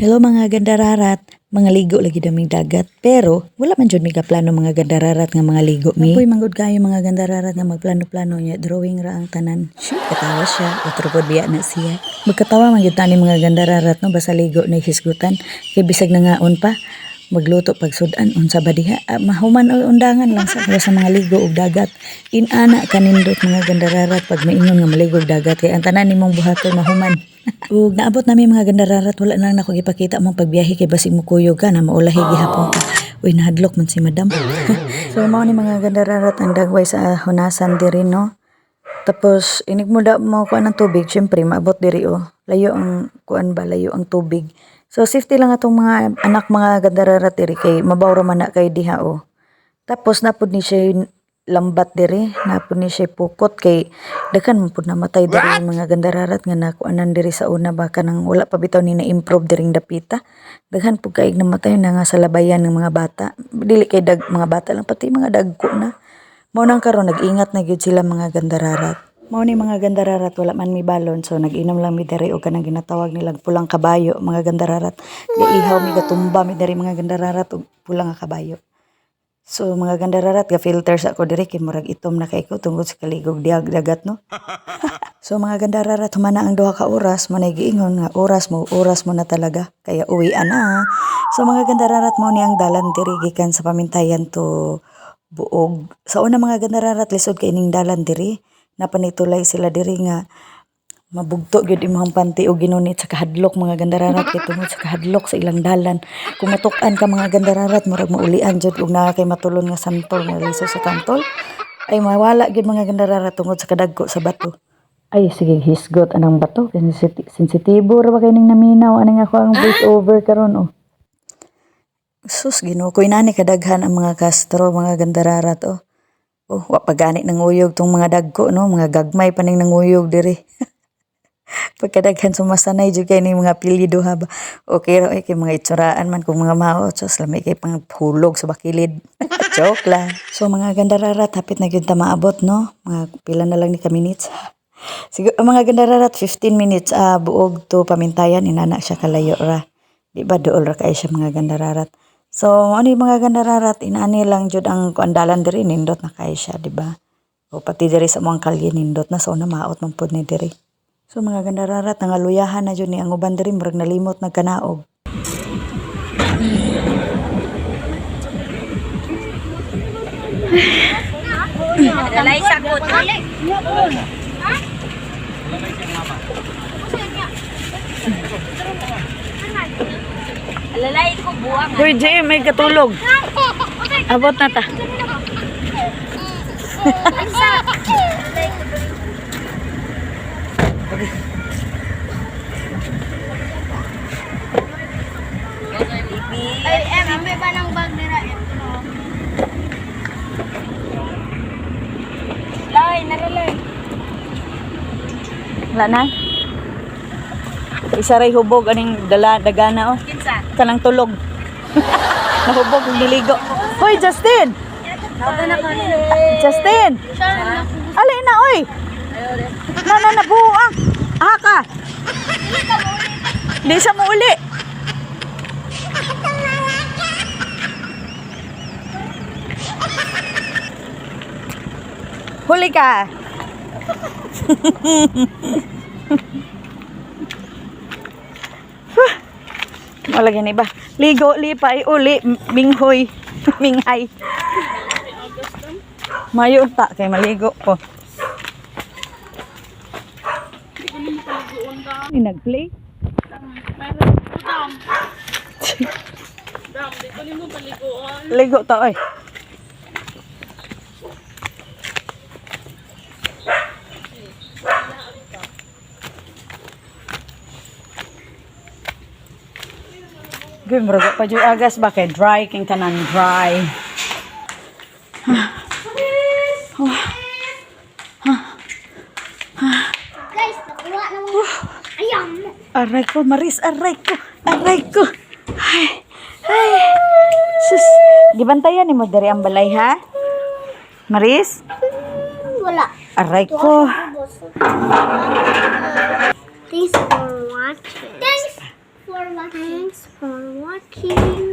Hello, mga gandararat, mga ligo lagi daming dagat. Pero wala man jud mi plano, mga gandararat, nga mga ligo mi. Kapoy manggod kayo, mga gandararat, nga magplano-plano niya. Drawing ra ang tanan. Shoot, katawa siya. Otro pod biya na siya. Magkatawa man gyud tani, mga gandararat, no, basta ligo na hisgutan. Kay bisag nangaon pa, magluto pagsudan, unsa ba diha? Ah, mahuman o undangan lang sa mga ligo og dagat. Inana kanindot, mga gandararat, pag maingon nga maligo og dagat kay ang tanan nimong buhaton mahuman. Ug naabot nami, mga gandararat, wala na lang nako gipakita mong pagbiyahe kay basig mukuyog ka na maulahi gihapon ka. Uy, nahadlok man si madam. So mao ni, mga gandararat, ang dagway sa hunasan diri, no. Tapos inig mo da mo kuan ng tubig, syempre maabot diri oh. Layo ang kuan ba, layo ang tubig. So safety lang atong mga anak, mga gandararat, diri kay mabaw ra man na kay diha oh. Tapos napud ni siya lambat diri, napud ni siya pukot kay daghan man pud namatay diri, mga gandararat, nga nakuanan diri sa una ba, kanang wala pa bitaw ni na-improve diring dapita. Daghan pud kaig namatay na nga sa labayan ng mga bata. Dili kay dag mga bata lang, pati mga dagko na. Mao nang karon nag-ingat na gyud sila, mga gandararat. Mao ni, mga gandararat, wala man mi balon, so nag-inom lang mi diri og kanang ginatawag nilang pulang kabayo, mga gandararat. Gaihaw mi, gatumba mi diri, mga gandararat, og pula nga kabayo. So mga gandararat, ga filter sa ako diri kay murag itom na kay ko tungod sa kaligog diag dagat, no. So mga gandararat, humana ang 2 ka oras mo na giingon nga oras mo na talaga kaya uwi na. So mga gandararat, mao ni ang dalan diri gikan sa Pamintayan to Buog. Sa una, mga gandararat, lisod kay ining dalan diri. Napanitulay sila diri nga mabugto gyud imong panty og ginunit sa kahadlok, mga gandararat, kay tungod sa kahadlok sa ilang dalan. Kung matuk-an ka, mga gandararat, murag maulian jud og naa kay matulon nga santol nga liso sa tantol ay mawala gyud, mga gandararat, tungod sa kadagko sa bato. Ay, sige, hisgot anang bato. Sensitibo ra ba kay ning naminaw aning ako ang voice over karon oh. Sus, Ginoo ko, inani kadaghan ang mga Castro, mga gandararat, oh. Oh, wa pa gani nanguyog tong mga dagko, no, mga gagmay pa ning nanguyog diri. Pagkadaghan sumasanay jud kay ning mga apelyido ha ba. Okay ra oy kay mga itsuraan man kung mga mao, sus, lami kay pang hulog sa bakilid. Joke lang. So mga gandararat, hapit na gyud ta maabot, no. Mga pila na lang ni ka minutes. Siguro mga gandararat, 15 minutes Buog to Pamintayan, inana siya kalayo ra. Di ba duol ra kay siya, mga gandararat? So ano yung mga gandararat, inaani lang jud ang kuandalan diri, nindot na kay siya, di ba? O pati diri sa mga kalye nindot na, so na maot man pud ni diri. So mga gandararat, nangaluyahan na jud ni ang uban diri, murag nalimot nagkanaog. Dalay sagot. Alalay ko buwang. Hoy, Jay, may katulog. Abot na ta. Ay, em, may ba ng bag nila? Lay, naralay. Wala na. Isa ray hubog aning dala dagana oh. Kinsa? Kanang tulog. Nahubog og niligo. Hoy, Justin! Justin! Alay na oy. Na na na buang. Ah ka. Di siya mo uli. Huli ka. Wala gani ba? Ligo, lipay, uli, minghoy, minghay. Mayo ta kay maligo ko. Ni nagplay? Dam, di ko nimo paliguan. Ligo ta oy. Gud, murag pa jud agas ba kay dry king tanan dry. Guys, nakuha na mo. Ayan. Aray ko, Maris, aray ko, aray ko. Ay, ay. Sus, gibantayan nimo diri ang balay ha? Maris? Wala. Aray ko. Thanks for watching. Thanks for for watching. Thanks for watching.